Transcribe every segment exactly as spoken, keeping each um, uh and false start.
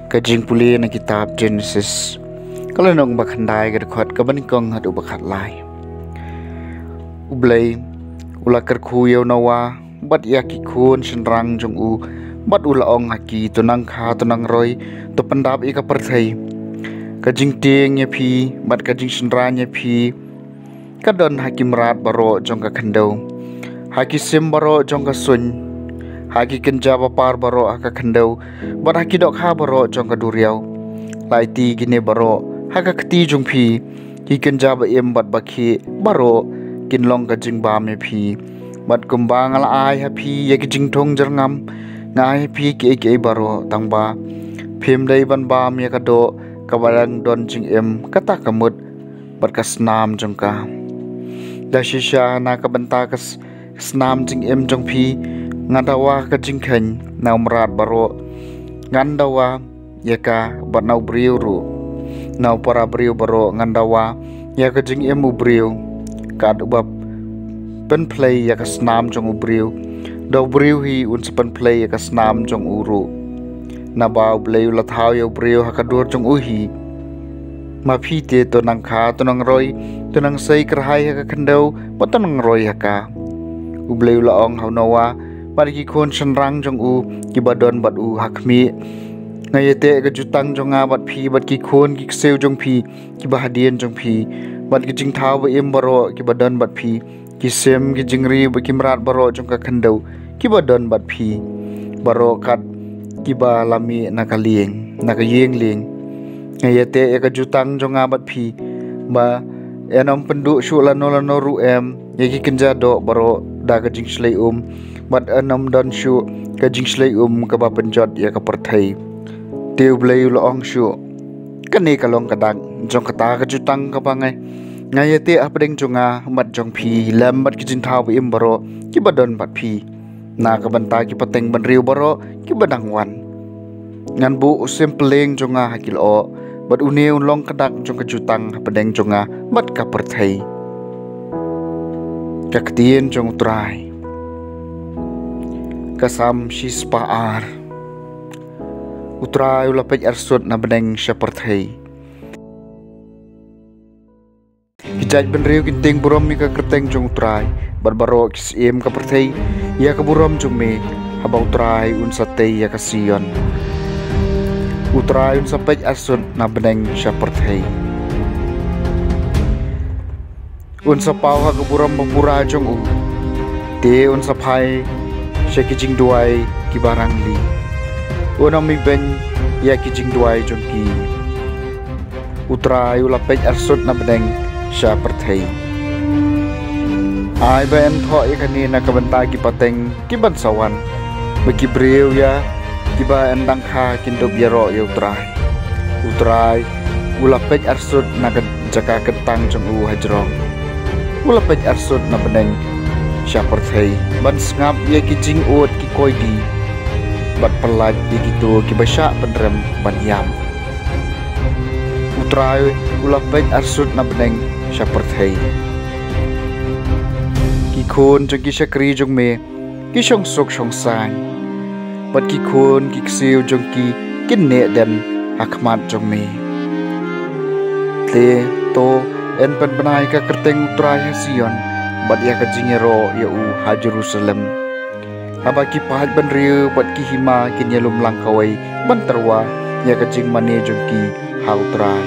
Ka jingpule na kitab Genesis, ka lynnong ba khyndai, ka dkhot kaba nyngkong haduh ba khatlai. U Blei u la kyrkhu ïa u Noah bad ïa ki khun shynrang jong u, bad u la ong ha ki, to nang kha, to nang roi, to pyndap ïa ka pyrthei. Ka jingtieng ïa phi bad ka jingshynran ïa phi ka don ha ki mrad baroh jong ka khyndew, ha ki sim baroh jong ka suiñ, ha ki kynja bapar baroh ha ka khyndew, bad ha ki dohkha baroh jong ka duriaw. Lai ti kine baroh ha ka kti jong phi, ki kynja ba im bad ba khih baroh kin long ka jingbam ïa phi. Bad kumba nga la ai ha phi ïa ki jingthung jyrngam, nga ai ha phi kiei kiei baroh, tangba phim dei ban bam ïa ka doh kaba dang don jingim, kata ka mut bad ka snam jong ka. Da shisha na ka bynta ka s-, snam jingim jong phi, nga dawa ka jingkheiñ na u mrad baroh, ngan dawa ïa ka, bad na u briew ruh, na u para briew baroh, ngan dawa ïa ka jingim u briew. Kat uba pynphlei ïa ka snam jong u briew, da u briew hi un sa pynphlei ïa ka snam jong u ruh. Naba U Blei u la thaw ïa u briew ha ka dur jong u hi. Ma phi te, to nang kha, to nang roi, to nang sei kyrhai ha ka khyndew, bad to nang roi ha ka. U Blei u la ong ha u Noah bad ki khun shynrang jong u kiba don bad u ha khmih, nga ïateh ka jutang jong nga bad phi, bad ki khun ki ksiew jong phi kiba hadien jong phi, bad ki jingthaw ba im baroh kiba don bad phi, ki sim, ki jingri bad ki mrad baroh jong ka khyndew kiba don bad phi, baroh kat kiba la mih na ka lieng, na ka ïing lieng. Nga ïateh ïa ka jutang jong nga bad phi, ba yn ym pynduh shuh lano lano ruh em ïa ki kynja doh baroh da ka jingshlei um, bad yn ym don shuh ka jingshlei um kaba pynjot ïa ka pyrthei. Te U Blei u la ong shuh, kane ka long ka dak jong kata ka jutang kaba nga, nga ïateh hapdeng jong nga bad jong phi, lem bad ki jingthaw ba im baroh kiba don bad phi, na ka bynta ki pateng bynriew baroh kiba dang wan. Ngan buh u sim pylleng jong nga ha ki lyoh, bad une un long ka dak jong ka jutang hapdeng jong nga bad ka pyrthei. Ka ktien jong U Trai. Ka Salm shispah ar. U Trai u la peit arsut na bneng sha pyrthei. Ki jaitbynriew kin tieng burom ïa ka kyrteng jong U Trai, bad baroh ki syiem ka pyrthei ïa ka burom jong me, haba U Trai un sa tei ïa ka Sion. U Trai un sa peit arsut na bneng sha pyrthei. Un sa paw ha ka burom ba pura jong u, te un sa phai sha ki jingduwai kiba rangli. Un ym ibeiñ ïa ki jingduwai jong ki. U Trai u la peit arsut na bneng sha pyrthei. Ai ba yn thoh ïa kane na ka bynta ki pateng kiban sa wan, ba ki briew ïa kiba yn dang kha kin dup ïaroh ïa U Trai. U Trai u la peit arsut na ka jaka kyntang jong u hajrong. U la peit arsut na bneng sha pyrthei, ban sngap ïa ki jingud ki koidi, bad pyllait ïa kito kiba shah pynrem ban ïap. U Trai u la peit arsut na bneng sha pyrthei. Ki khun jong ki shakri jong me ki shong suk shong saiñ, bad ki khun ki ksiew jong ki kin neh dem ha khmat jong me. Te to, yn pynbna ïa ka kyrteng U Trai ha Sion, bad ïa ka jingïaroh ïa u ha Jerusalem. Haba ki paid bynriew bad ki hima kin ïalum lang kawei ban tyrwa ïa ka jingmane jong ki ha U Trai,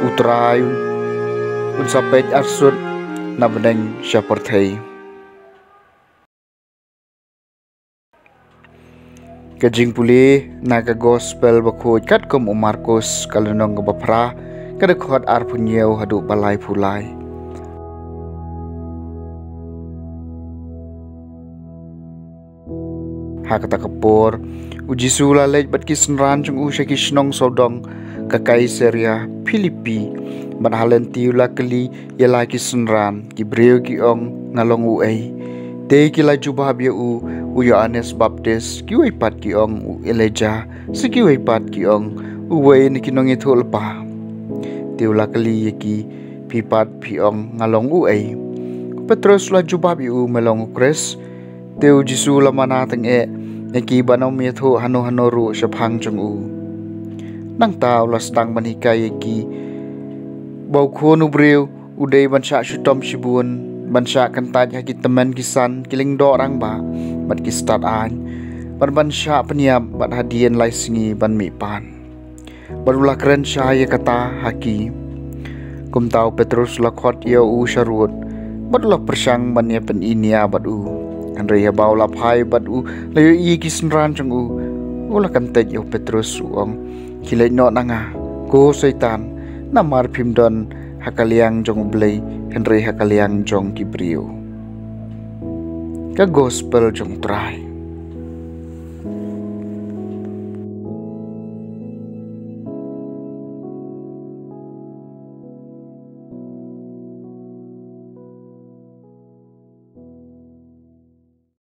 U Trai un sa peit arsut na bneng sha pyrthei. Ka jingpule na ka Gospel Bakhuid katkum u Markus, ka lynnong kaba phra, ka dkhot arphew hynñiew haduh ba laiphew lai. Ha kata ka por, u Jisu u la leit bad ki synran jong u sha ki shnong sawdong ka Kaisaria Philippi, bad ha lynti u la kylli ïa la ki synran, ki briew ki ong, nga long uei? Te ki la jubab ïa u, u Ïoannis Baptis, kiwei pat ki ong, u Elijah, sa kiwei pat ki ong, uwei na ki nongïathuhlypa. Te u la kylli ïa ki, phi pat phi ong nga long uei? U Petrus u la jubab ïa u, me long u Khrist. Te u Jisu u la mana tyngeh ïa ki ban ym ïathuh hano hano ruh shaphang jong u. Nangta u la sdang ban hikai ïa ki ba u Khun u briew u dei ban shah shitom shibun, ban shah kyntait ha ki tymmen ki san, ki lyngdoh rangbah bad ki stad aiñ, bad ban shah pynïap bad hadien lai sngi ban mihpat. Bad u la kren shai ïa kata ha ki. Kumta u Petrus u la khot ïa u sharud, bad u la pyrshang ban ïa pyni nia bad u. Hynrei haba u la phai bad u la ïohi ïa ki synran jong u, u la kyntait ïa u Petrus, u ong, khie leit noh na nga, ko Soitan, namar phim don ha ka liang jong U Blei, hynrei ha ka liang jong ki briew. Ka Gospel jong U Trai.